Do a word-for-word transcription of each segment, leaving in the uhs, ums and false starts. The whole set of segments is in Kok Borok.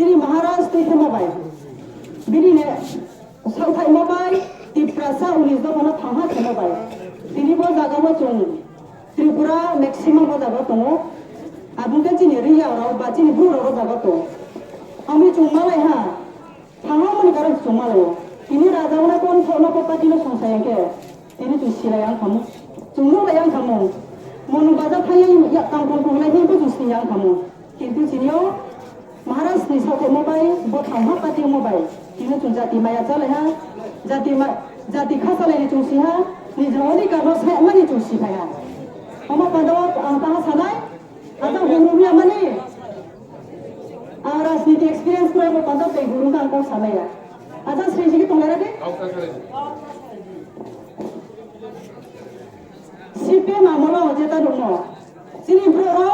Bini Maharaj twi thangma bai, bini ne sauthaima bai Tiprasa unis dophano thangha thangma bai. Tini bo jaga o chwng Tripura maximum bo jaga tongo. Aboni khe chini riya rok ba chini bru rok bo jaga tongo. Ami chwng malai ha. Thangmani karon chwng malaio. Tini raja wngna kon thokno ko party no songsa yang khe. Tini chwng silai ang khamu. Chwng nung lai ang khamu. Monu baja thai yang ya tang kong kong lai himpo chwng sini ang khamu. Kintu chini o Maharaj ni sokhe mo bai, bo thangma party mo bai. Tini chwng jati maya chalai ha. Jati ma, jati kha chalai ni chwng si ha. Ni jawani karno sa mani chwng si phai ha. Omo pando ang taha sanai. Acha hunu ya mani. Ang rajniti experience kura mo panda tei guru kang kok samaya. Acha sri sigi tong lera de. C P M amolo jeta dong mo. Sini bro ro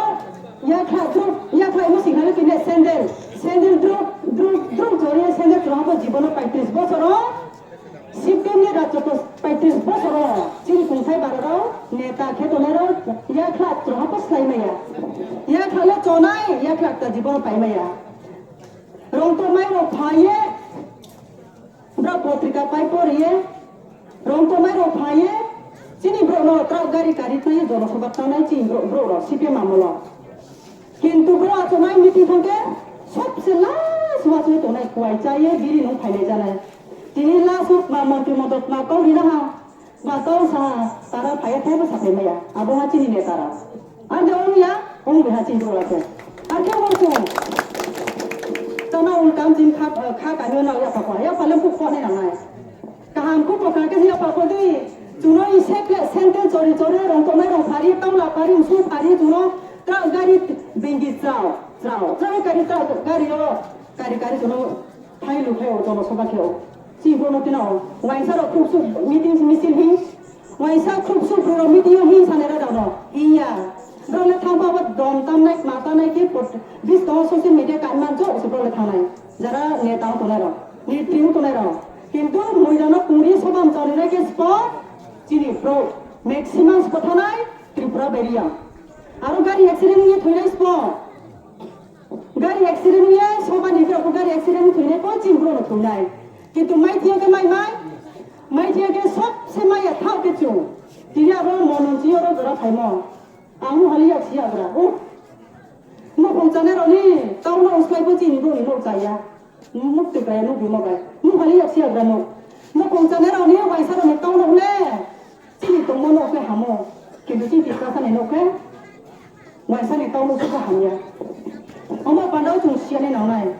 ya kha drup ya kha mo sing kha kine sandal. Sandal drup drup drup jori sandal drup mo jibono paitris bosoro. C P M ni rajyot paitris bosoro chini tongthai barorok neta khe tongnai rok yakhlak chwraha po slai maya. Yakhlak le chonai yakhlak ta jibon pai maya. Rong tongmai rok phaiye bra potrika pai poriye rong tongmai rok phaiye chini borok no truck gari kari twi jono soba tanai chini borok borok rok C P M amolo. Kintu bro achomai meeting thangkhe sobse last waswi tongnai kuwai chaye biri nung phainai janai. Tini last ma montri modot ma kau rina ha. Ma kau sa tara phaiya thaibo sapai maya. Abo ha chini netara. Ar de ong ya, ong biha chini bro ake. Ar khe ong sung. Tana ul kam jin kha kha kanyo na ya pakwa. Ya pale puk phone na nai. Kaham khe bwkha khe ya pakwa di. Chuno i sekle sentence chori chori rong tongnai rong phari, tawla phari, usu phari chuno. Truck gari bengi chao, chao, chao gari truck gari o, gari gari jono thai lu khe o jono soba khe o. Chi bono tino, waisa rok khuk suk meeting misil hi, waisa khuk suk bro meeting hi sanera dano, iya, bro le thang ba dom tam nai ma ta nai ki pot, bis to social media kan man jo se bro le thang nai, jara neta tongnai rok, ni tring tongnai rok, kintu moidano puri sobam chari nai ke spo, chini bro, maximum spo thanai, Tripura beria. Aro gari accident wngya thwinai spo. Gari accident wngya soba ni bwrok gari accident wng thwinai po chini bwrok no thwinai. Kintu mai thiyok khe mai mai. Mai thiyok khe sob se mai ya thao khe chung. Tini abo mono chiyo ro jora phaimo. Ang hali yak siya bra. Uh. Mo pong chane roni tau no uskai po chini bwrok ni mo chaya. Nuk twi kaya nuk bimo bai. Nuk hali yak siya bra nuk. Nuk kong chane rok ni waisa rok ni tong nuk le. Chini tongmo nuk khe hamo. Kintu chini tiprasa ni nuk khe waisa ni tong nuk khe hamya. Omo pandao chung siya ni nangnai.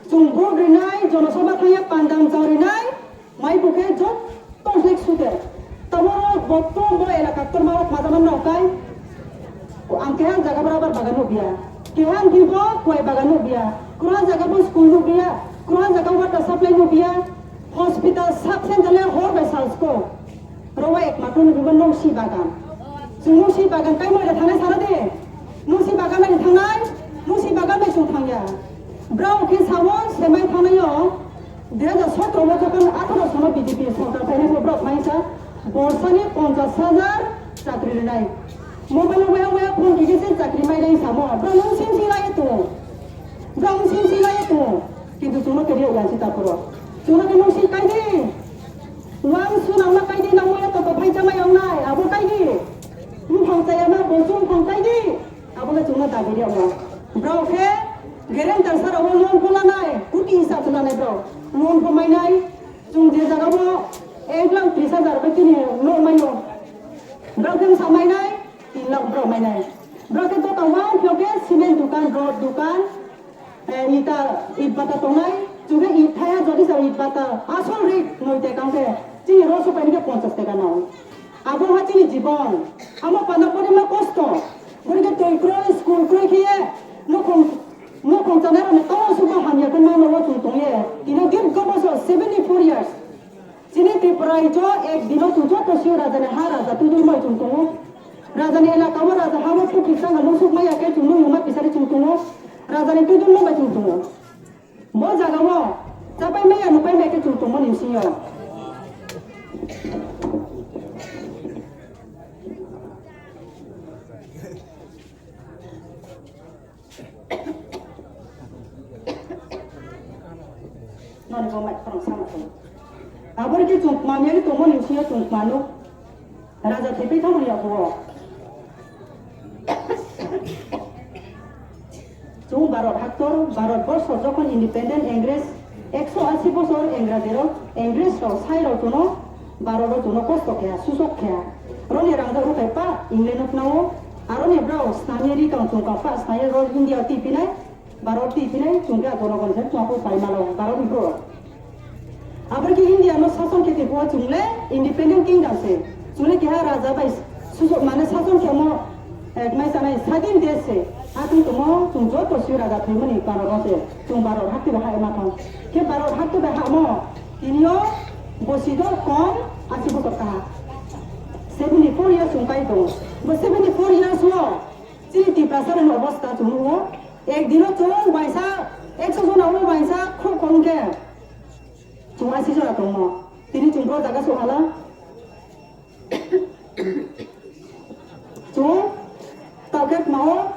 Chung vote rinai, jonosabha thangya pandam chang rinai. Mai bukhe jotto sik sude. Taboro botto bo elaka torma rok majaman rok kai. Ang keha jaga bora bar bagan nukya. Keha dibo kuai bagan nukya. Kura jaga bo school nukya. Kura jaga water supply nukya. Hospital sub center le hor bai salsko. Rowa ek matun nukya nungsi bagan. Chwng nungsi bagan kai moila thangnai sana de. Nungsi bagan bai thangnai. Nungsi bagan bai chwng thangya. Brao khe sao semai thangnaio. Dui hajar sotro o jokhon atharo sono B J P sorkar phainai bo borok maisa borsani ponchash hajar chakri rinai. Mobile o waya waya phone khe khe se chakri mainai samo. Borok nung sing sing lai tongo. Borok nung sing sing lai tongo. Kintu chwngno khe riyok ya se takhoro. Chwngno khe nung sing kai di. Wang su nangma kai di, nangma ya to phai chamai wngnai. Abo kai di. Buphang chaya ma bo chwng phang kai di. Abo le chwngno dabi riyokno. Borok khe guarantor sara o loan pho lanai, koti hisab se lanai borok. Loan pho mainai, chwng je jaga o ek lakh tris hajar bai chini loan maino. Borok khe bwsa mainai, tin lakh borok mainai. Borok khe dokan wang phiyok khe cement dokan, rod dokan, eh, ita, it bata tongnai, chwng khe it thaya jodi sa it bata, asol rate noi tekang khe chini rosok pai khe ponchash taka nang. Abo ha chini jibon. Amo panda porima kosto. Borikhe twi kroi, school kroi khiye, nukhung, nukhung chanai rokni tamo subo hamya khe mano o chwng tongye. Tino dirgo bosor seventy four years. Chini Tripura ijo ek dino chwng joto sio rajani ha raja tudul mai chwng tongo. Rajani elaka o raja ha o pukri sanga musuk maya khe chwng nuyungma pisari chwng tongo. Rajani tudul mo bai chwng tongo. Bo jaga o chapai maya nupai maya khe chwng tongmani bisingo. Noni bo mai khorang sama tong. Aboni khe chwng kmamyari tongmani bisingo chwng kmano. Raja thepui thangmani yago. Chwng Bharat haktor, Bharat borsho jokhon independent, Engrez ekso asi bosor Engrajirok, Engrez rok sai rok chwngno Bharat rok chwngno kosto kheya, susok kheya. Roni rangjak rwthai pa England no phnao, aroni brao snamya ri kang chwng kang pa snamya rok India twi phinai. Bharat twi phinai chwng khe jonogon se chwngkuk pai malo Bharat ni bro. Aboni khe India no sason khe tongphuru chwng le independent kingdom se. Chwng le keha raja bai susok mane sason khemo, eh, mai sanai sadin desh se. Atwng tongmo chwng joto sui raja thwimani Bharat no se. Chwng Bharat hakti bai ha ema thang. Khe Bharat hakti bai ha mo tini o bosi do kom asi bosor kaha. Seventy four years chwng kai tongo. Bo seventy four years o chini Tiprasa rokni obostha chwng nugo. Ek dino chwng waisa ekso jona o waisa khorok khorok khe chwng asi jora tongmo. Tini chwng bro jaga sok hala. Chwng takhek mao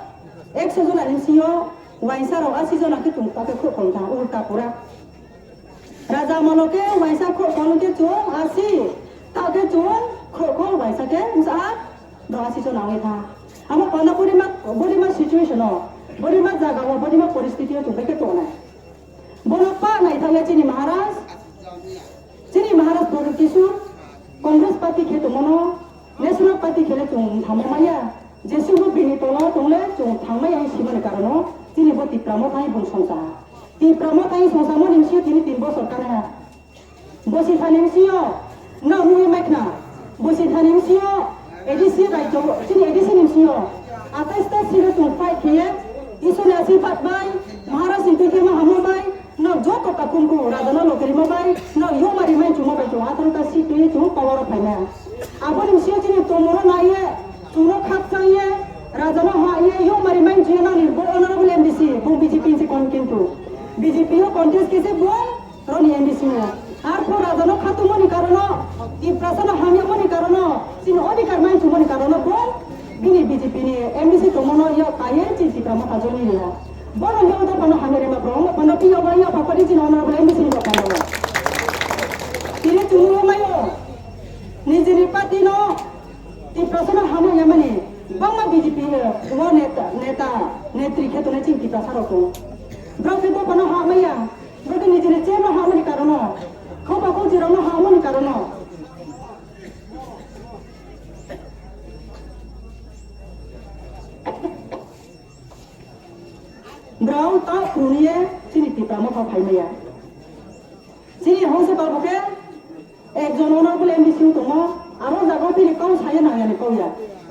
ekso jona ni sio waisa rok asi jona khe chwng takhek khorok khorok kha ulta pura. Raja mano khe waisa khorok khorok khe chwng asi takhek chwng khorok khorok waisa khe wngsa do asi jona wngwi kha. Amo panda body ma, body ma situation o, body ma jaga o, body ma poristiti o chwng bai khe tongnai. Bono pa naithokya chini Maharaj, chini Maharaj Pradyot Kishore, Congress party khe tongmano, National Party khe le chwng thangma maya, jesubo bini tolo tongle chwng thangmaya hwnwi simani karono, chini bo Tipra Motha hai bung songcha. Tipra Motha hai songchamo ni bisingo tini tin bosor kana. Bosi thani bisingo, no nugwi mai khna. Bosi thani bisingo, A D C bai jogo, chini A D C ni bisingo. Atais ta siro chwng fight khiye, Isor ni asirwad bai, Maharaj ni twi khe ma hamo bai, no joto takhum khu raja no loteri mo bai, no yoma ri mai chwng mo bai chwng atharo ta si twi chwng power o phaina. Aboni bisingo chini tomoro naiye, chwngno khakchangye, raja no haiye, yoma ri mai chwng nani bo honorable M D C, bo B J P ni se kon kintu. B J P o contest khe se bo, Roni M D C no. Arpho raja no khatungmani karono, Tiprasa no hamyakmani karono, chini odhikar manchukmani karono bo bini B J P ni M D C tongmano yok kaiye chini Tipra Motha joini ria. Bono yok dophano hamya rema bro, omo phano phiya ba ya phapari chini honorable M D C ni dophano. Tini chumui mayo, nijini party no Tiprasa no hamya yamani, bangma B J P o neta, neta, netri khe tongnai chini Tiprasa rok tongo. Bro khe dophano hamya. Gotini jini chair no hamani karono, khoba ko jira no hamani karono. Brao ta khuniye chini Tipra Motha phaimaya. Chini hongse babu khe ekjon honorable M D C tongo, aro jaga bini kau saya nang yani kau ya.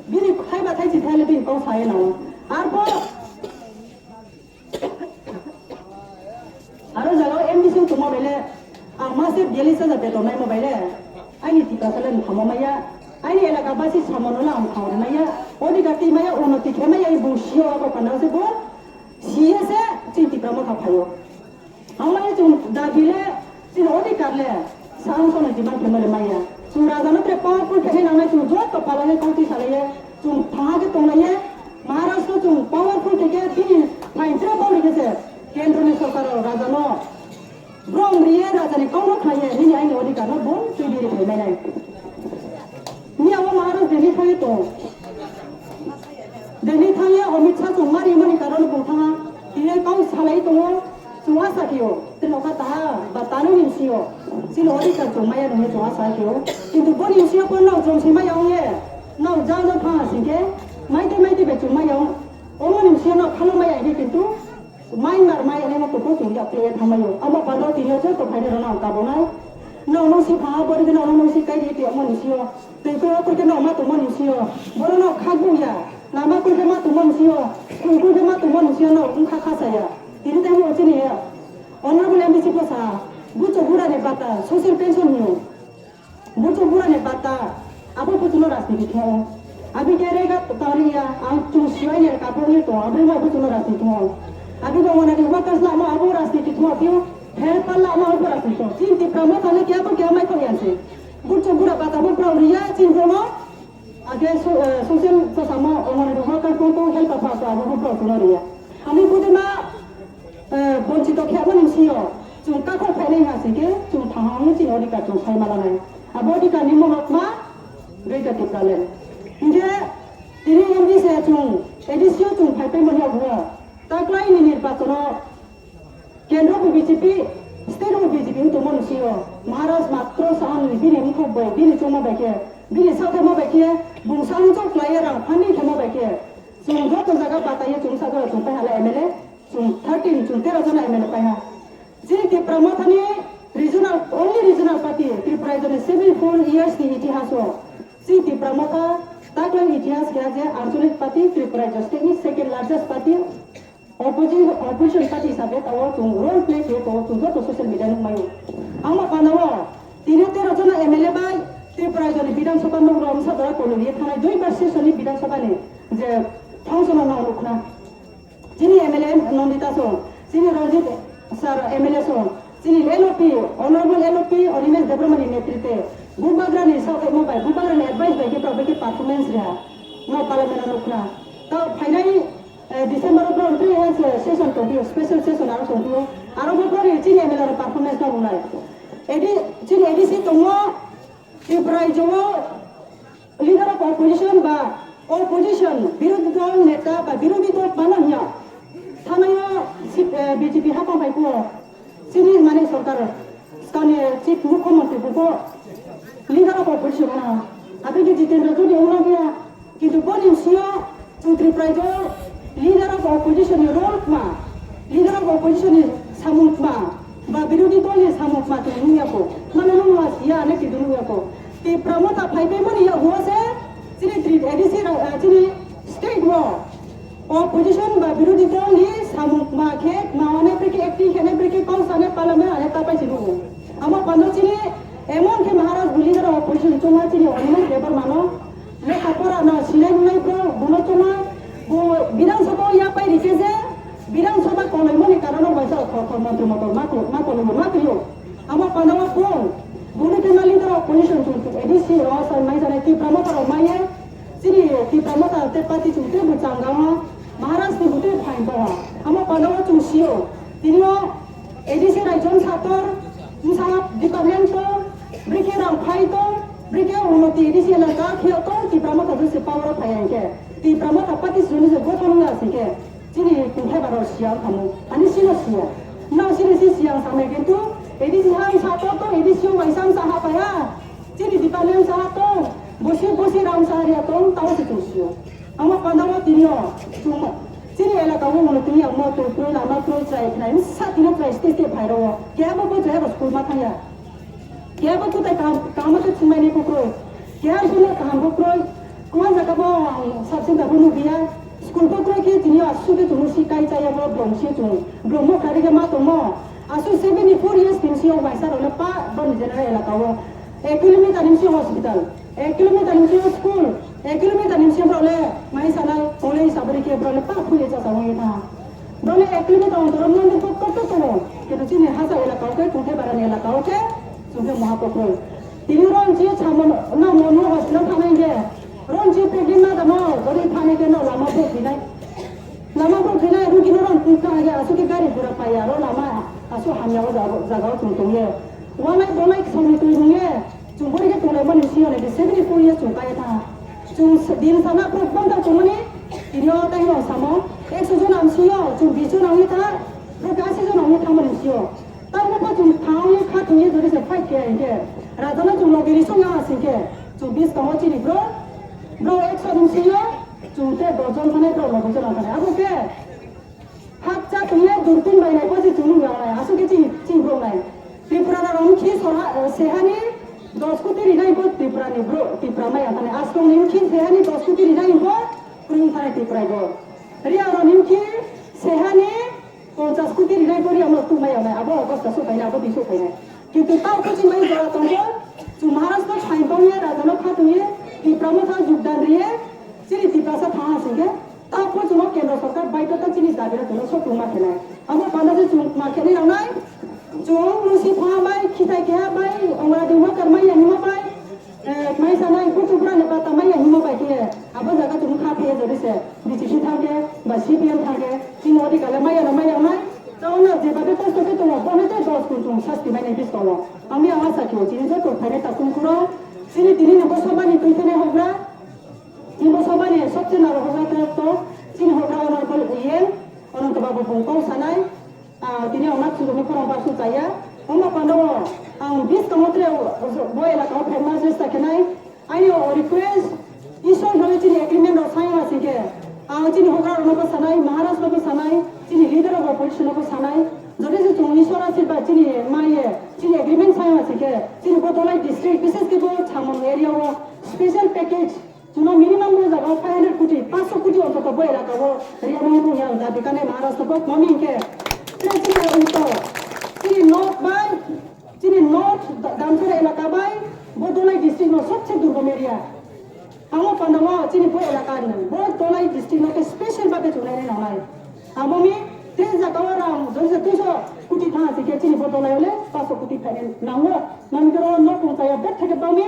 Bini thaiba thai si thai le bini kau saya nang. Arbo Aro jaga o M D C tongma bai le, ang mase biyalish hajar beton naima bai le, aini Tiprasa le nthamo maya, aini elaka basi samano le ang thang rwnai ya, odhikar twi maya, unnoti khe maya, bung sio abo panda se bo, siye se chini Tipra Motha phaio. Ang maya chwng dabi le, chini odhikar le, Sang sono jiban khe mole maya. Chwng raja no tere powerful khe nai nangnai chwng joto palai kau twi salai ye. Chwng thangha khe tonglai ye. Maharaj no chwng powerful khe khe bini phain tere bau rikhe se. Kendro ni sorkar o raja no. Brom riye raja ni kau no khlai ye. Nini aini odhikar no bo twi biri phai mai nai. Miya o Maharaj Delhi thangwi tong. Delhi thangwi Amit Shah chwng mari mani karon bung thangha. Tini kau salai tongo. Chwng asa khe o. Tini nokha taha ba tano ni sio. Chini odhikar chwng maya nungwi chwng asa khe o. Kintu boni sio kon no chwng si maya ong ye. No jang no thangha singkhe. Maite maite be chwng maya ong. Omo ni sio no khalo maya khe kintu. Mai mar mai ene mo kuku chwng yak kle thangmai o. Amo pando tini o joto phaini rwna ang kabonai. No no si pha bori no no si kai ri ti omo ni sio. Tei khe o khe no ma tongma ni sio. Boro no khak bu ya. Lama khe ma tongma ni sio. School khe ma tongma ni sio no wng kha kha saya. Tini tei mo chini ya. Honorable M D C po sa. Bucho bura ni bata social pension ni o. Bucho bura ni bata. Abo bucho no rajniti khe o. Abi khe rega tari ya. Ang chung siwai ni kapo ni to. Abi mo bucho no rajniti o. Abi go wana ni workers la mo abo rajniti to. Abi helper la mo abo rajniti to. Chin Tipra Motha le kya to kya mai ko yan se. Burcho bura bata bo brao riya chini jono. Age so-, eh, social to samo ongor ri worker to to help apa to abo bo brao chini riya. Ami bude ma, eh, bonchito khe abo nim siyo. Chwng takhuk phainai ha singkhe chwng thangwi chini odhikar chwng sai malanai. Abo odhikar ni mwnok ma Greater Tipraland. Hinkhe tini M D C chwng A D C o chwng phai paimani yagulo taklaini nirbachono kendro bo B J P, state bo B J P wng tongmani sio. Maharaj matro sahan bini mukhuk bai, bini chongma bai khe, bini sakhe ma bai khe, bung sahung chok khlaiya rang phani khe ma bai khe. Chwng joto jaga bataiya chwng sa jora chwng pai hala M L A, chwng thirteen, chwng tero jona M L A pai ha. Chini Tipra Mothani regional, only regional party, Tripura Rajyani seventy four years ni itihas o. Chini Tipra Motha taklai itihas khe je anchalik party Tripura Rajya state ni second largest party, opposi-, opposition party hisabe tao chwng role play khe to chwng joto social media nukmaio. Ama panao tini tero jona M L A bai Tripura Rajyani Bidhan Sabha nukrok wngsa jora kolwi thanai dui bar session ni Bidhan Sabha ni je function o nang nukna. Chini M L A Nandita song, chini Ranjit sir M L A song, chini L O P, Honorable L O P Animesh Debbarma ni netritwe, Bubagrani sakhaimo bai, Bubagrani advice bai khe tabuk khe performance riha, no parliament o nukna. Ta phainai, eh, December o bro three S session tongphio, special session aro tongphio, aro bo bro chini M L A rok performance no rwnai. Edi, chini A D C tongo, Tripura Rajya o Leader of opposition ba opposition, birodhi dol neta ba birodhi dol mano hiya. Thanayo si-, eh, B J P hapang bai ko. Sini mane sorkar, skani chief mukhyamantri buko leader of opposition na. Abi ke Jitendra Jodi ongna hiya. Kintu boni sio Chudri Prajo leader of opposition ni role ma, leader of opposition ni samung ma. Ba birodhi dol ni samung ma tong nung yako. Mano nung ma siya ne kidu nung yako. Tipra Motha phai pai mani ya huwa se chini tri-, A D C ra-, ah, chini state wo opposition ba birodhi dol ni samung ma khe ma wane prike acting khe ne prike kau sane parliament ane tapai si nungo. Ama pando chini emon khe Maharaj bu leader of opposition chunga chini Animesh Debbarma no. Lekha pora no sinai nunai bro, bono chuma, bo Bidhan Sabha o yapai rikhe je, Bidhan Sabha koloimani karon o waisa khor khor montri motor ma kolo-, ma koloimo ma twiyo. Amo pandao bo, boni khe ma leader of opposition chwng A D C rok sai mai janai Tipra Motha rok maiye, chini Tipra Motha tei party chwng tei bo changama, Maharaj ni bo tei phain boha. Amo pandao chwng sio, tini o A D C raijyon sator, bwsa department tong, brikhe rang phai tong, brikhe unoti A D C elaka kheo tong, Tipra Motha jose power o phai hwnkhe. Tipra Motha party sini se gothon wngya singkhe, chini kunthai baro siya thamu, ani sino siya. Nang sini si siya samai kintu A D C hai sator tong, A D C o waisa sa ha paya. Chini department sa ha tong, bosi bosi rang sa ha riya tong, tao se chwng sio. Amo pandao tini o, chwng, chini elaka o ulo tini o motor kroi, lama kroi, chwrai khnai, sa tini chwrai state state phai rwo. Kebo bo chwrai bo school ma thangya. Kebo kutai kaham, kaham khe chwngmani bo kroi. Kebo sumai kaham bo kroi. Kuma jaga bo ang sub center bo nukya. School bo kroi khe tini o aswk khe chwngno si kai chaya bo brom si chwng. Brom bo kari khe ma tongmo. Aswk seventy four years tini si o waisa rok le pa boni general elaka o. Ek kilometer ni si hospital. Ek kilometer ni simi school, ek kilometer ni simi borok le mai sanai, college aboni khe borok le pa phuye cha cha wngwi tha. Borok le ek kilometer ontoro mandir kok kok kok tongo, kintu chini hasa elaka o khe, Kunthai Barani elaka o khe, chwng khe moha kokroi. Tini oro ang chini samung no mo no hospital thangnai khe, oro ang chini pregnant ma tamo, bori thangnai khe no lama bo thinai. Lama bo thinai, rugi no rang twi thangnai khe, aswk khe gari gura paiya, oro lama aswk hamya o jaga, jaga o chwng tongye. Walai bolai songni twi nungye. Chwng bori khe tonglaimani siyong ni seventy four years chwng kaiya tha. Chwng s-, din sana borok bangta chwngmani tini o tei no samo ekso jon ang siyo, chwng bish jon ang tha, borok asi jon ang thamani siyo. Tamo bo chwng thangwi kha thangwi jodi se fight khe hinkhe, rajano chwng logi risong ya singkhe, chwng biskango chini bro, bro ekso ni siyo, chwng te dos jon thanai bro logi jon thanai. Abo khe Hakcha tongya durtun bai nai posi chwng nung ya nai, aswk khe chini, chini borok nai. Tripura rok ni khi soha, eh, sehani dos koti rinai bo Tripura ni bro, Tripura maya thani. Aswk ni khi sehani dos koti rinai bo kwrwng thani Tripura bo. Riya rok ni khi sehani ponchas koti rinai bo riya no tu maya nai. Abo August aswk pai nai, abo biswk pai nai. Kintu tao kuching bai jora tongo, chwng Maharaj no phain tongye, raja no pha tongye, Tipra Motha jugdan riye, chini Tiprasa thang ha singkhe, tao kuching no kendra sarkar bai to chini dabi no chwng no sokung ma khenai. Amo panda se chwng ma khenai rang nai, chwng musi pha bai, khitai keha bai, ongra dingma karmai ya hima bai, eh, mai sanai kuching pura ne pata mai ya hima bai khe, abo jaga chwng kha phe jori se, B J P thang khe, ba C P M thang khe, chini odi kale mai ya no mai ya nai, tao no je babe posto khe tongo, bono te dos kun Sasti mani biskango. Ami ang asa kio, chini joto phainai takhum khuro, chini tini ni bosomani twi thani hogra, chini bosomani sobse naro hogra tayok to, chini hogra Honorable E M, Ananto Babu bung kok sanai, ah, tini ang mak chugumi khorang baksu chaya. Omo pando ang biskango tre bo elaka o phaima jesta khenai, Aini o request, Ishwar hwnwi chini agreement rok sign ma singkhe, ang chini hokra rokno bo sanai, Maharaj no bo sanai, chini leader of opposition no bo sanai, jodi se chwng Ishwar asirba chini maye, chini agreement sign ma singkhe, chini bo Dholai district, bises khe bo Chamon area o special package, chwngno minimum bo jaga o five hundred koti, panch sho koti ontoto bo elaka o riya nang thung yang dabi kanai Maharaj no bo mami hingkhe, chini chini unto, chini nok bai, Chini north da-, Damsara elaka bai bo Dholai district no sobse durgom area. Amo pandao chini bo elaka ni bo Dholai district no khe special babe chunai nai nangnai. Amo mi tre jaga o rang jodi se duiso koti thang si khe chini bo Dholai ole panch sho koti phainai nango. Nang kero no pung chaya bet theke bami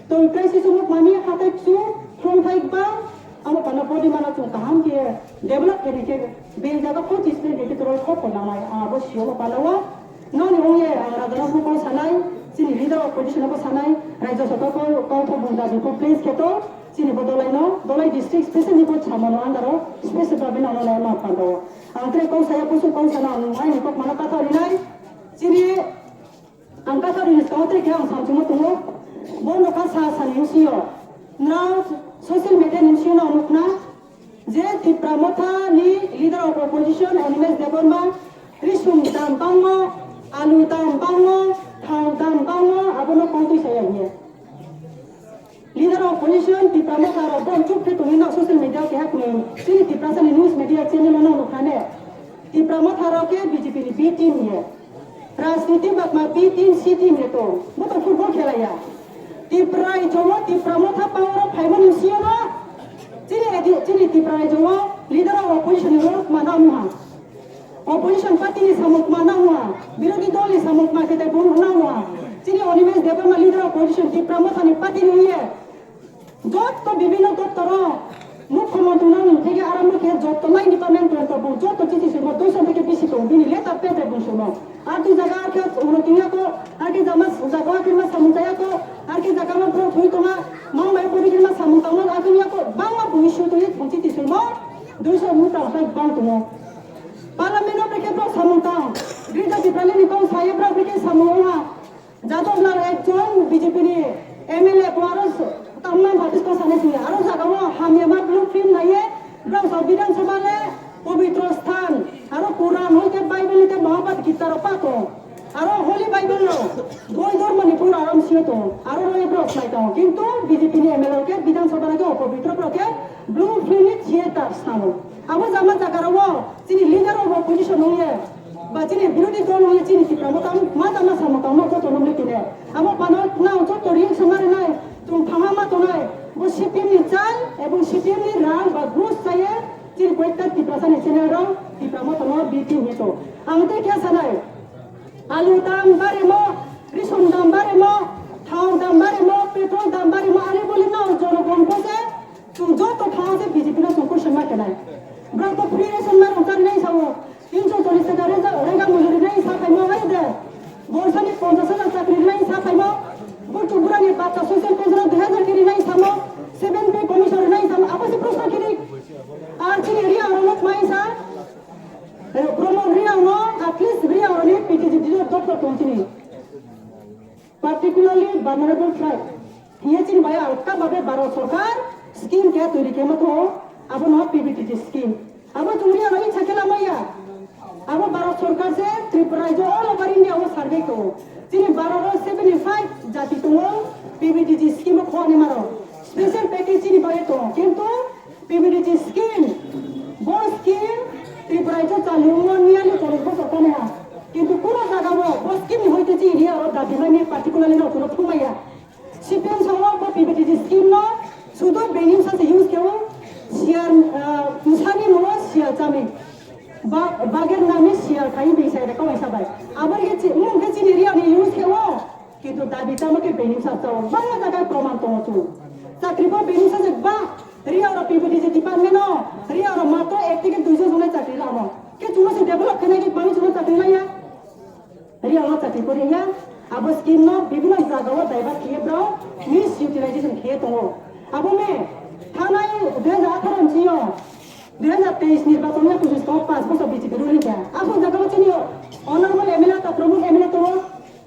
to crisis muk mami hatai chu from thai bang amo panda body mana chung kaham khe develop khe khe be jaga phochis khe khe toro khop nangnai abo sio pandao. Nokni wngya ang rajano bo kok sanai, chini leader of opposition bo sanai, Rajya Sabha kok kok bung dabi kok please kheto, chini bo Dholai no, Dholai district special ni bo Chamon no under o special babi no nai ma pando. Ang tre kok saya pusu kok sana ang aini kok mana katha rinai, chini ang katha rini kok tre khe ang samchung mo tungo, bo no ka sa sani sio, na social media ni sio no nukna, Je Tipra Motha ni leader of opposition Animesh Debbarma risum dam bangmo, alu dam bangmo, thal dam bangmo, abono kontwi saya hiye. Leader of opposition Tipra Motha rok bon chuk khe tongwi no social media o keha kwnwi chini Tiprasa ni news media channel o no nukha ne. Tipra Motha rok khe B J P ni B team hiye. Rajniti bakma B team, C team le tong. Bo to football khela ya. Tipra ijongo, Tipra Motha power o phaimani sio no. Chini edi, chini Tipra ijongo leader of opposition ni role ma nang ha. Opposition party ni samung ma nang ha. Birodhi dol ni samung ma kete bung nang ha. Chini Animesh Debbarma leader of opposition Tipra Motha ni party ni ye. Jotto bibhinno doptoro mukhyamantri nang theke arambho khe jotto line department pore to bo jotto chithi simo duiso theke bisi tongo bini letter pede bo simo. Ar twi jaga ar khe ulo twi yako, ar khe jama jaga ar khe ma samung ta yako, ar khe jaga ma bro thwi tonga, mang bai bori khe ma samung ta ar khe yako, bangma bo issue twi bo chithi simo duiso mukta sai bang tongo. Parliament o brekhe bro samung ta, Greater Tipraland ni kong saye bro brekhe samung wngha. Jadonlal ekjon B J P ni M L A bo aro tamma baptisma sanai sini aro jaga o hamya ma blueprint naiye bwrang sa Bidhan Sabha le Pabitro Sthan aro Quran hoite Bible hoite Bhagavad Gita rok pato aro Holy Bible rok boi dormo ni pura aram sio tongo aro roi bwrok sai tongo kintu B J P ni M L A rok khe Bidhan Sabha rok khe opabitro bwrok khe blueprint ni theater sano abo jama jaga rok o chini leader rok bo position nung ye. Ba chini birodhi dol hwnwi chini Tipra Motha ma tama samung tangma joto nukli tine. Amo pano nang joto reaction ma rinai, chwng thangma ma tongnai. Bo C P M ni chal ebong C P M ni rang ba ghus chaye chini koyekta Tiprasa ni channel rok Tipra Motha no B T hito. Ang tei khe sanai, alu dam baremo, risum dam baremo, thao dam baremo, petrol dam baremo, ani boli nang jonogon bose chwng joto thangma se B J P no chwng question ma khenai. Bwrang to free ration ma rong charinai sao. Tinso chollish taka rega, rega mujuri nai sa phaimo hai de. Borsani ponchash hajar chakri nai sa phaimo. Buchu burani bata social pension dui hajar kiri nai samo. Seven pay commission nai samo. Abo se proshno kiri. Ar chini ria oro nok mai sa. Promo ria no, at least ria oro ni P T G D doctor tong chini. Particularly vulnerable tribe. Hiye chini bai ang kha babe Bharat Sarkar scheme khe twi rikhe motho, abo no P V T G scheme. Abo chwng ri ano icha khe lamaya. Abo Bharat Sarkar se Tripura rajyo all over India o survey tongo. Chini Bharat o seventy five jati tongo P V T G scheme o khwani maro. Special package chini bai tongo. Kintu P V T G scheme, bo scheme Tripura rajyo chaliyo nearly chollish bosor tani ha. Kintu kuno jaga o bo scheme ni hoite chini aro dabi mani particularly no kuno thumaya. C P M song bo P V T G scheme no sudo beni sa se use keo siya, ah, musani mo siya chami. Ba, bager nami siya kai bi sai de kawai sabai. Abar ke chi, mo ke chini ria ni use keo. Kintu dabi tamo ke beni sa chao. Bangla jaga proman tongo chu. Chakri bo beni sa se ba. Ria oro P V T G department no. Ria oro matro ek theke duijon jone chakri lamo. Ke chuno se develop khana ke bani chuno chakri laya. Yang chakri kori ya, abo scheme no bibino jaga o divert khiye borok misutilization khiye tongo. Abo me thanai dui hajar atharo ni sio, dui hajar teis nirbachon ya kuchis tongo, panch bochor B J P ruling kha. Abo jaga o chini honorable M L A ta Pramod M L A tongo.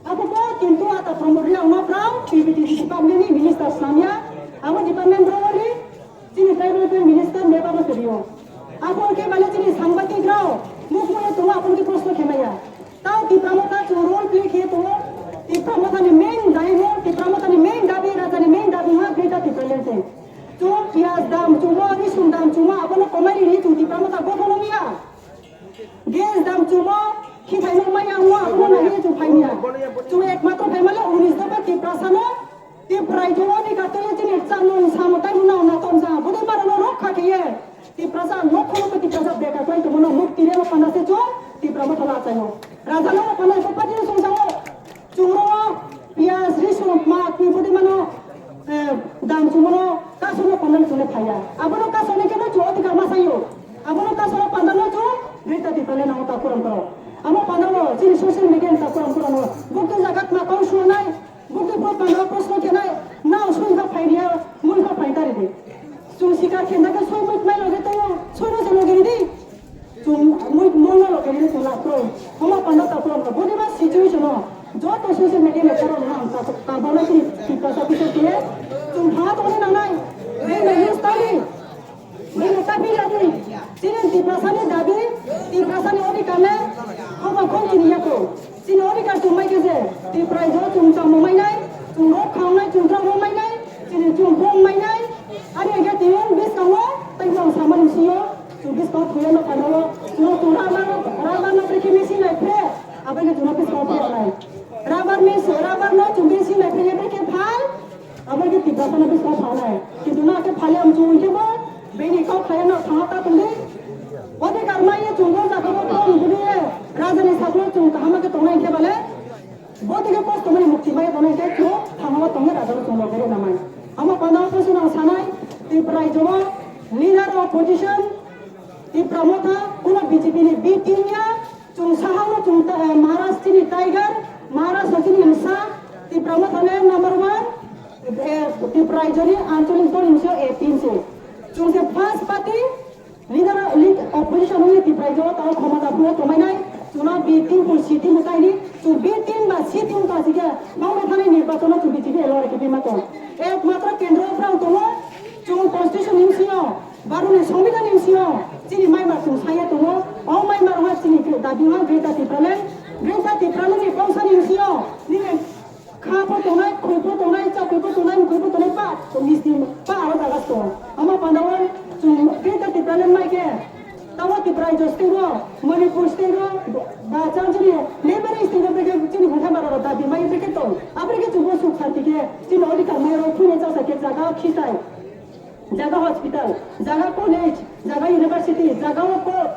Abo bo kintu ata Pramod Reang no borok P B T G department ni minister swnam ya. Abo department borok ni Chini tribal welfare minister meba bo serio. Aphor ke bale chini sangbatik rao mukmui tongo aphor ke proshno khemaya. Tao Tipra Motha chung role play khe tongo. Tipra Motha ni main daimo, Tipra Motha ni main dabi, raja ni main dabi ha Greater Tipraland se. Chung piyaj dam chuma, risum dam chuma, abono komai rini chung Tipra Motha gothon wngya. Gas dam chuma, khi phaino maya wngya, abono nangya chung phaimya. Chung ekmatro phaimale unis dophar Tiprasa no Tiprai jora ni katoi chini chamung samung tai muna na tom sa. Budi mara no rok kha kiye. Tiprasa no khono ko Tiprasa beka koi to mono muk tire no panda se cho. Tipra Motha la chayo. Raja no panda ko pati no song sango. Chungro piyas risu ma kui budi mano, eh, dam chumono kaso no panda chune phaya. Abono kaso ne kemo cho odhikar ma sayo. Abono kaso no panda no cho. Greater Tipraland no ta kuram koro. Amo panda no chini social media ta kuram koro no. Bukti jagat ma kau sunai. Bukti bo pano proshno khenai, nao soi kha phai riya, mui kha phai tari di. Chung sikar khenda khe soi mui mai loge tongo, soi no se loge di. Chung mui, mui no loge di chung lak roi. Homa pano ta kuram ka. Boni ba situation no, joto social media no korom na ang ta, ta bono si, si kasa piso khe, chung tha to ni nanai. Dei na use tari. Bini kapi ladi. Chini Tiprasani dabi, Tiprasani odhikar le, homa khon chini yako. Chini odhikar chung mai khe je, Tiprai jo chung chamo mai nai, chung rok khang nai, chung dramo mai nai, chini chung bong mai nai. Ani hwnkhe tiyung biskango, tei bong samani sio, chung biskango thuya no pano, chung, chung rama, rama no brekhe misi nai phe, abai khe chung biskango phe nai. Rubber misi, rubber no chung misi nai phe, brekhe phal, Abo khe Tiprasano bwskango phalnai. Kintu no khe phali amchung hwnkhe bo bini kok khlai no thangma ta tongdi. Odhikar maiya chung bo jaga bo tong budi rajani sakno chung kaham khe tongnai hwnkhe bale. Bo tike kosto mani mukti maiya tongnai hwnkhe chung thangma tongya rajano chung loge rwna mai. Amo panda o poso nang sanai Tipra rajyo leader opposition Tipra Motha kuno B J P ni B team ya. Chung sahao no chung ta-, eh, Maharaj chini tiger, Maharaj no chini msa, Tipra Motha le number one, eh, Tipra rajyo ni ancholik dol ni sio A team se. Chung se first party, leader, lead opposition wngwi Tipra rajyo tao khomota phungo tongmai nai, chung no B team pun C team bo kaini, chung B team ba C team ta sikhe, bangbai thani nirbachon no chung B J P lore khe bima tong. Ekmatro kendro o phrang tongo, chung constitution ni sio, Bharot ni Songbidan ni bisingo chini maimar chwng saya tongo. O maimar wngkha chini dabi wngkha Greater Tipraland. Greater Tipraland ni kongsa ni bisingo nini kha pho tongnai, khoi pho tongnai, chakoi pho tongnai, mukoi pho tongnai, pa tongdi sini, pa aro jaga tongo. Omo panda o chwng Greater Tipraland mai khe tamo Tripura rajyo state o, Manipur state o, ba chang chini neighboring state o beke chini hwnkhai mara rok dabi mai beke tong. Aboni khe chwngbo suk santi khe chini odhikar mai rok phunai chasa khe jaga khisai. Jaga hospital, jaga college, jaga university, jaga o ko,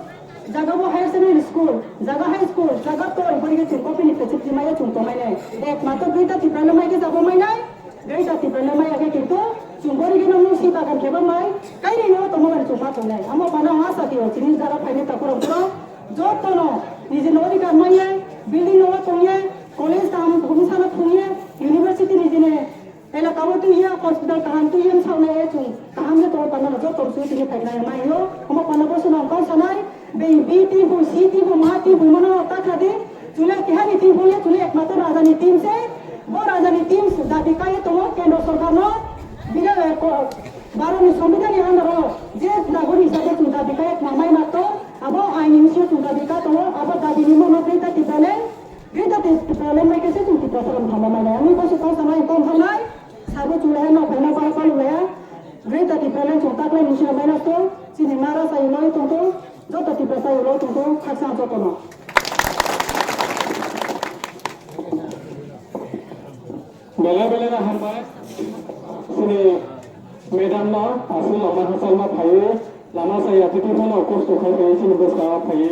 jaga o higher secondary school, jaga high school, jaga town, boni khe chwng company facility maya chwng tongmai nai. Ekmatro Greater Tipraland mai khe jabo mai nai, Greater Tipraland maya khe kintu chwng boni khe nang si bagan kheba mai, kaini no tongma mani chwng ma tongnai. Amo bana ha sa tio chini jaga phaini takhurok borok jotono nijini odhikar maya, building no tongya, college kaham bumsano thungya, university nijini Elaka o twi ya, hospital kaham twi ya, bwsao nai ya, chwng kaham khe tongo, panda no joto rw swi tini phaiknai mai o. Omo panda bo swnam kok sanai, bei B team bo, C team bo, ma team bo, mano ta kha di. Chwle keha ni team bo ya, chwle ekmatro raja ni team se. Bo raja ni team se dabi kai tongo kendro sorkar no. Bini, eh, ko-, Bharat ni Songbidan ni under o je nagorik hisabe chwng dabi kai ma mai ma to. Abo ain ni sio chwng dabi kai tongo, abo dabi ni mo no Greater Tipraland. Greater Tipraland mai khe se chwng Tiprasa rok thangma mai nai. Ani bo se kok sanai, kok thangnai. Sabo chwng le hai nok phaina ba palu le. Greater Tipraland chwng taklai ni sina minus to. Chini mara sai loi tong to. Joto Tiprasa sai loi tong to. Khaksa joto no. Belai belai no hambai. Chini madam no aswk lama hachal ma phaiwi lama saya titi phano kosto khai phaiwi chini bwskango phaiwi.